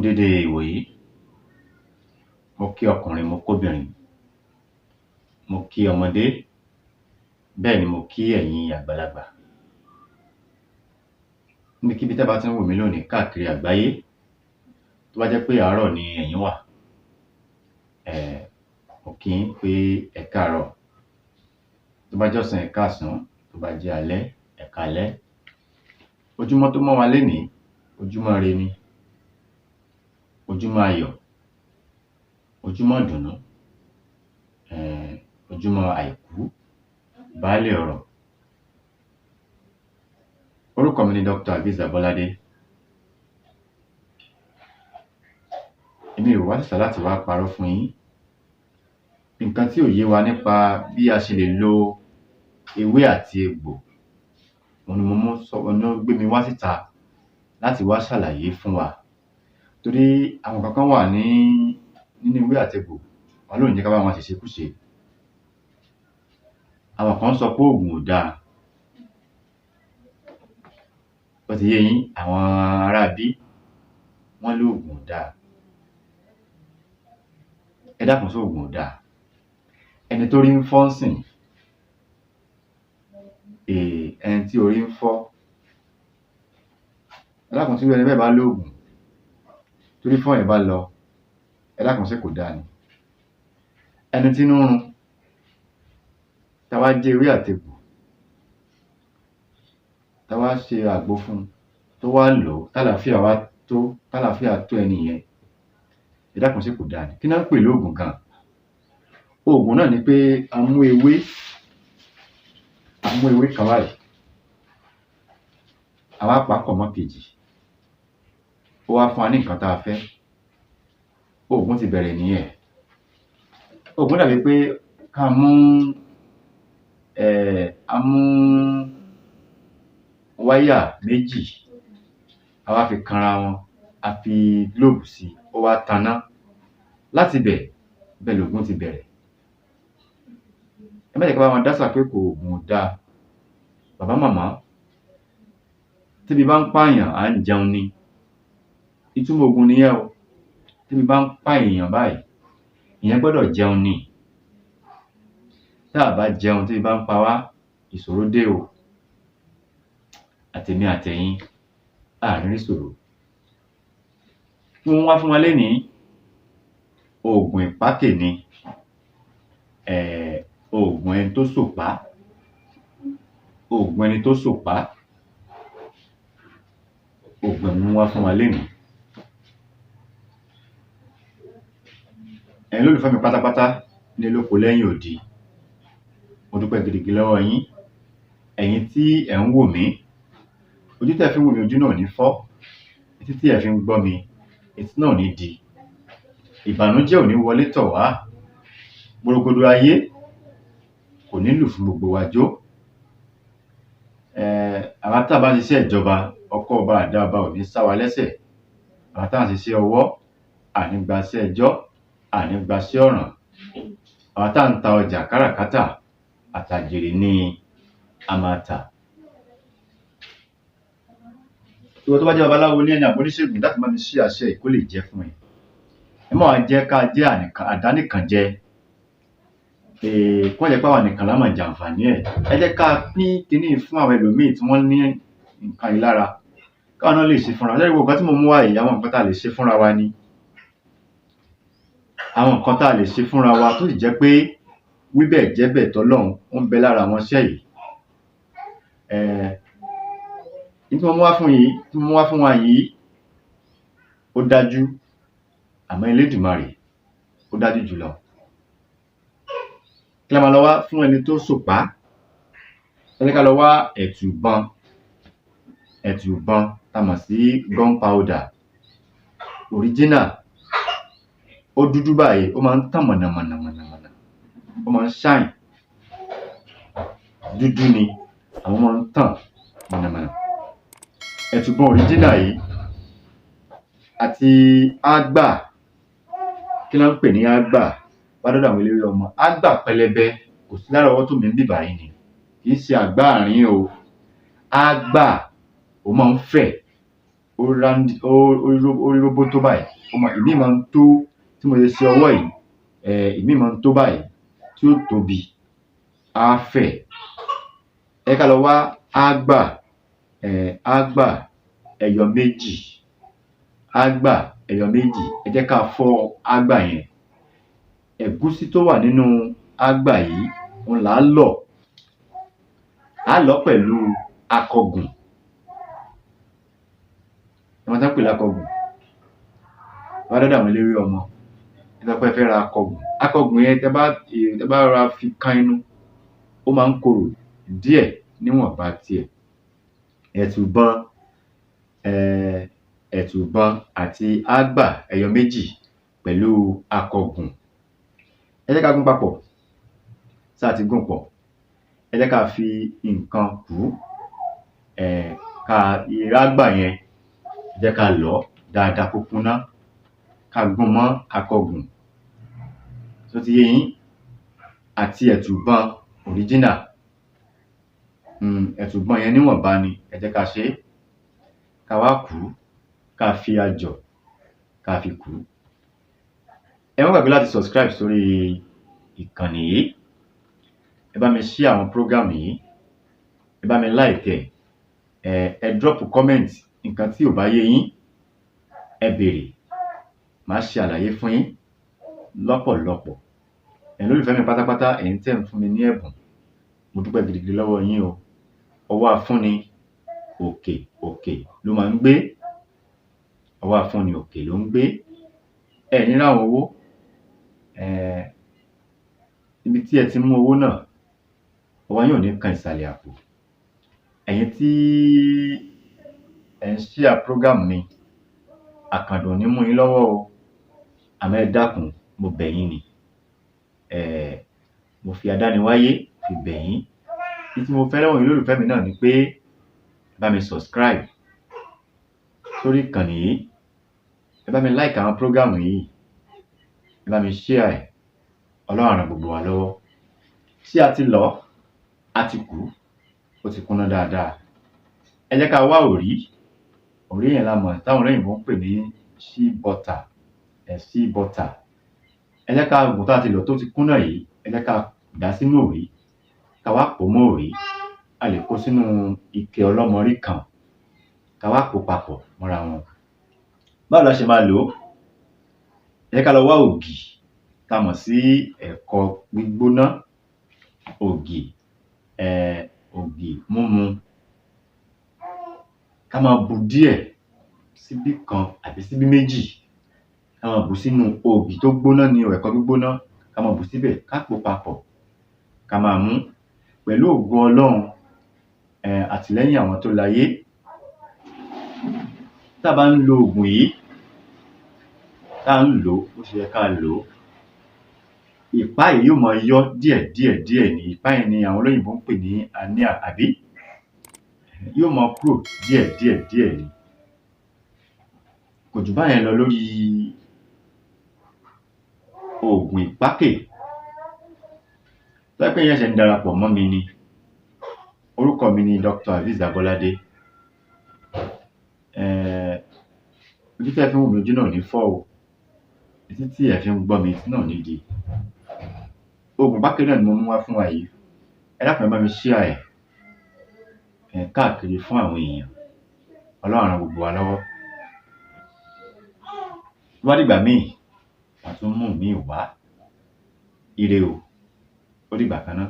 Dédé ìwòyí. Mo kí ọkùnrin, mo kóbìnrin, mo kí ọmọdé, bẹ́ẹ̀ ni mo kí ẹ̀yin àgbàlagbà. Níbikíbi tẹ́ bá tí ń wò mí lónìí káàkiri àgbáyé, tó bá jẹ́ pé àárọ̀ ni ẹ̀yin wà, mo kí yín pé ẹ káàárọ̀, tó bá jẹ́ ọ̀sán, ẹ káàsán, tó bá jẹ́ alẹ́, ẹ káalẹ́. Ojúmọ́ tó mọ́ wa lénìí, ojúmọ́ ire ni, ojúmọ́ ayọ̀, ojúmọ́ ìdùnnú, ojúmọ́ àìkú baálẹ̀ ọrọ̀. Orúkọ mi ni Dr. Azeez Abọ́ládé. Èmi ò wá síta láti wá parọ́ fún yín. Nǹkan tí ò yé wa nípa bí a ṣe lè lo ewé àti egbò, òhun ni mo mú òhun ló gbé mi wá síta láti wá ṣàlàyé fún wa. Torí àwọn nǹkan kan wà ní nínú ewé àti egbò, Ọlọ́run ò ní jẹ́ ká bá wọn ṣèṣekúṣe. Àwọn kan sọ pé òògùn ò dáa. Ó ti yé yín, àwọn ará ibí, wọ́n lóògùn ò dáa. Ẹ dákun, ṣóògùn ò dáa? Ẹni tórí ń fọ́ ńsìnyí, ẹni tí orí ń fọ́, ẹ dákun, tírú ẹni bẹ́ẹ̀ bá lóògùn, tórí fífọ́ yẹn bá lọ, ẹ dákun, ṣé kò dáa ni? Ẹni tínú ń run, tá wá jẹ́ ewé àtegbò, tá wá ṣe àgbo fún un, tó wá lò ó, tálàáfíà wá tó, tálàáfíà tó ẹni yẹn, ẹ dákun, ṣé kò dáa ni? Kí ná ń pè lóògùn gan? Òògùn náà ni pé a mú ewé, a mú ewé kan báyìí, a wá pà á pọ̀ mọ́ kejì, ó wá fún wa ní nǹkan tá a fẹ́. Òògùn ti bẹ̀rẹ̀ nìyẹn. Òògùn dàbí pé ká mú a mú wáyà méjì, a wá fi kanra wọn, a fi globe sí i, ó wá taná. Láti ibẹ̀, ibẹ̀ lòògùn ti bẹ̀rẹ̀. Ẹ má jẹ́ ká bá wọn dásà pé òògùn ò dáa. Bàbá màmá, tébi bá ń pààyàn, à ń jẹun ni. Ìtumọ̀ òògùn nìyẹn o. Tébi bá ń pa èèyàn báyìí, èèyàn gbọ́dọ̀ jẹun ni. Tá à bá jẹun, tébi bá ń pa wá, ìṣòro dé o. Àtèmi àtẹ̀yin, a à ní ríṣòro. Kí mo mú wá fún wa lénìí, oògùn ìpákè ni, oògùn ẹni tó sòpá, oògùn ẹni tó sòpá, oògùn ẹ̀ mo mú wá fún wa lénìí. Ẹ̀yin olólùfẹ́ mi pátápátá nílé lóko lẹ́yìn odi, mo dúpẹ́ gidigidi lọ́wọ́ yín. Ẹ̀yin tí ẹ̀ ń wò mí, ojú tẹ́ ẹ̀ fi ń wò mí, ojú náà ò ní fọ́, etí tí ẹ̀ fi ń gbọ́ mi, etí náà ò ní di. Ìbànújẹ́ ò ní wọlé tọ̀ wá. Gbòrògbòdò ayé kò ní lù fún gbogbo wa jó. Àwa tá a bá ń ṣiṣẹ́ ìjọba, ọkọ́ ọba àdá ọba ò ní sá wa lẹ́sẹ̀. Àwa tá à ń ṣiṣẹ́ ọwọ́, à ní gbaṣẹ́ ẹjọ́, à ní gbaṣẹ́ ọ̀ràn. Àwa tá à ń ta ọjà káràkátà, àtàjèrè ni a máa tà. Ìwọ tó bá jẹ́ babaláwo ní ẹni àbóníṣègùn, dákun bá mi share iṣẹ́ yìí kó lè jẹ́ fún ẹ. Ẹ má wá jẹ́ ká jẹ́ àdánìkànjẹ, kó má jẹ́ pé àwa nìkan lá máa jàǹfààní ẹ̀. Ẹ jẹ́ ká pín kiní yìí fún àwọn ẹlòmíì tí wọ́n ní nǹkan yìí lára, káwọn náà lè ṣe fúnra wọn. Ṣé ẹ rí gbogbo nǹkan tí mò ń mú wá yìí, àwọn nǹkan tá a lè ṣe fúnra wa ni. Àwọn nǹkan tá a lè ṣe fúnra wa tó sì jẹ́ pé wí bẹ́ẹ̀ jẹ́ bẹ́ẹ̀ tọ́lọ́run ó ń bẹ lára àwọn iṣẹ́ yìí. N tí mo mú wá fún yìí, tí mo mú wá fún wa yìí, ó dájú, àmọ́ Elédùmarè ó dájú jùlọ. Kí la máa lọ wá fún ẹni tó sòpá? Ẹ jẹ́ ká lọ wá ẹ̀tù ìbọn, ẹ̀tù ìbọn tá a mọ̀ sí gunpowder original. Ó dúdú báyìí, ó máa ń tàn mọ̀nàmọ̀nà mọ̀nàmọ̀nà, ó máa ń shine. Dúdú ni, àwọn máa ń tàn mọ̀nàmọ̀nà. Ẹ̀tù ìbọn original yìí àti ágbà. Kí ná ń pè ní ágbà? Bá dọ́dọ̀ àwọn eléwé ọmọ, ágbà pẹlẹbẹ kò sí lárọ̀ọ́wọ́tó mi níbí báyìí ni. Kì í ṣe àgbáàrín o. Ágbà, ó máa ń fẹ̀. Ó round, ó rí róbótó báyìí. Ìmíì máa ń tó tí mo ṣe ṣe ọwọ́ yìí, ìmíì máa ń tó báyìí tí ó tóbi, á fẹ̀. Ẹ ká lọ wá ágbà, ágbà ẹyọ méjì, ágbà ẹyọ méjì. Ẹ jẹ́ ká fọ́ ágbà yẹn. Ẹ̀gúsí tó wà nínú ágbà yìí, òun là á lọ̀. Á lọ̀ pẹ̀lú akọgùn. Ẹ mọ ohun tí wọ́n ń pè lákọgùn? Tẹ́ bá dọ́dọ̀ àwọn eléwé ọmọ, ẹ sọ pé ẹ fẹ́ ra akọgùn. Akọgùn yẹn, tẹ́ bá rọra fi kan ẹnu, ó máa ń korò díẹ̀ níwọ̀nba tiẹ̀. Ẹ̀tùbọn àti ágbà ẹyọ méjì pẹ̀lú akọgùn. Ẹ jẹ́ ká gún papọ̀. Ṣá ti gún pọ̀, ẹ jẹ́ ká fi nǹkan kù ú, ká ágbà yẹn, ẹ jẹ́ ká lọ̀ ọ́ dáadáa kó kúnná, ká gún mọ́ akọgùn. Ṣó ti yé yín? Àti ẹ̀tùbọn original. Ẹ̀tùbọn yẹn níwọ̀nba ni, ẹ jẹ́ ká ṣe é. Ká wá kù ú, ká fi ajọ̀ ká fi kù ú. Ẹ má gbàgbé láti subscribe sórí ìkànnì yìí. Ẹ bá mi share àwọn program yìí. Ẹ bá mi like ẹ̀. Ẹ drop comment. Nǹkan tí ò bá yé yín, ẹ béèrè, màá ṣe àlàyé fún yín lọ́pọ̀lọpọ̀. Ẹ̀yin olólùfẹ́ mi pátápátá, ẹ̀yin tẹ́ ń fún mi ní ẹ̀bùn, mo dúpẹ́ gidigidi lọ́wọ́ yín o. Ọwọ́ afúnni òkè òkè ló máa ń gbé. Ọwọ́ afúnni òkè ló ń gbé. Ẹ ní ráhùn owó. Ibi tí ẹ ti mú owó náà, ọwọ́ yín ò ní kan ìsàlẹ̀ àpò. Ẹ̀yin tí ẹ̀ ń share program mi, àkàndùn ò ní mú yín lọ́wọ́ o. Àmọ́ ẹ dákun, mo bẹ̀ yín ni. Mo fi adániwáyé fi bẹ̀ yín. Ní tí mo fẹ́ lọ́wọ́ ẹ̀yin olólùfẹ́ mi náà ni pé ẹ bá mi subscribe sórí ìkànnì yìí. Ẹ bá mi like àwọn program yìí. Ẹ bá mi share ẹ̀. Ọlọ́run á ràn gbogbo wa lọ́wọ́. Ṣé a ti lọ̀ ọ́? A ti kù ú, ó ti kúnná dáadáa. Ẹ jẹ́ ká wá òrí. Òrí yẹn la mọ̀ táwọn olóyìnbó ń pè ní shea butter, shea butter. Ẹ jẹ́ ká ògùn tá a ti lọ̀ tó ti kúnná yìí, ẹ jẹ́ ká dà á sínú òrí, ká wá pò ó mọ́ òrí. A lè kó sínú ike ọlọ́mọrí kan, ká wá pò ó papọ̀ mọ́ra wọn. Báwo la ṣe máa lò ó? Ẹ jẹ́ ká lọ wá ògì tá a mọ̀ sí ẹ̀kọ gbígbóná, ògì, ògì múmu. Ká máa bu díẹ̀, síbí kan àbí síbí méjì, ká máa bù ú sínú ògì tó gbóná ni o, ẹ̀kọ gbígbóná, ká máa bù ú síbẹ̀, ká pò ó papọ̀, ká máa mú. Pẹ̀lú ògo Ọlọ́run, àtìlẹ́yìn àwọn tó láyé, tá a bá ń lo ògùn yìí, tá ń lò ó bó ṣe yẹ ká lò ó, ìpá yìí yóò máa yọ́ díẹ̀ díẹ̀ díẹ̀ ni. Ìpá yẹn ni àwọn olóyìnbó ń pè ní hernia, àbí? Yóò máa kúrò díẹ̀ díẹ̀ díẹ̀ ni. Kò jù báyẹn lọ lórí oògùn ìpákè. Tó bá jẹ́ pé ẹ̀yin ṣẹ̀ṣẹ̀ ń darapọ̀ mọ́ mi ni, orúkọ mi ni Dr. Azeez Abọ́ládé. Ojú tẹ́ ẹ fi ń wò mí, ojú náà ò ní fọ́ o. Etí tí ẹ fi ń gbọ́ mi, etí náà ò ní di. Oògùn ìpákè náà ni mo mú wá fún wa yìí. Ẹ dákun, ẹ bá mi share ẹ̀ káàkiri fún àwọn èèyàn. Ọlọ́run á ràn gbogbo wa lọ́wọ́. Tó bá dìgbà míì, màá tún mú ìmíì wá. Ire o, ó dìgbà kan ná.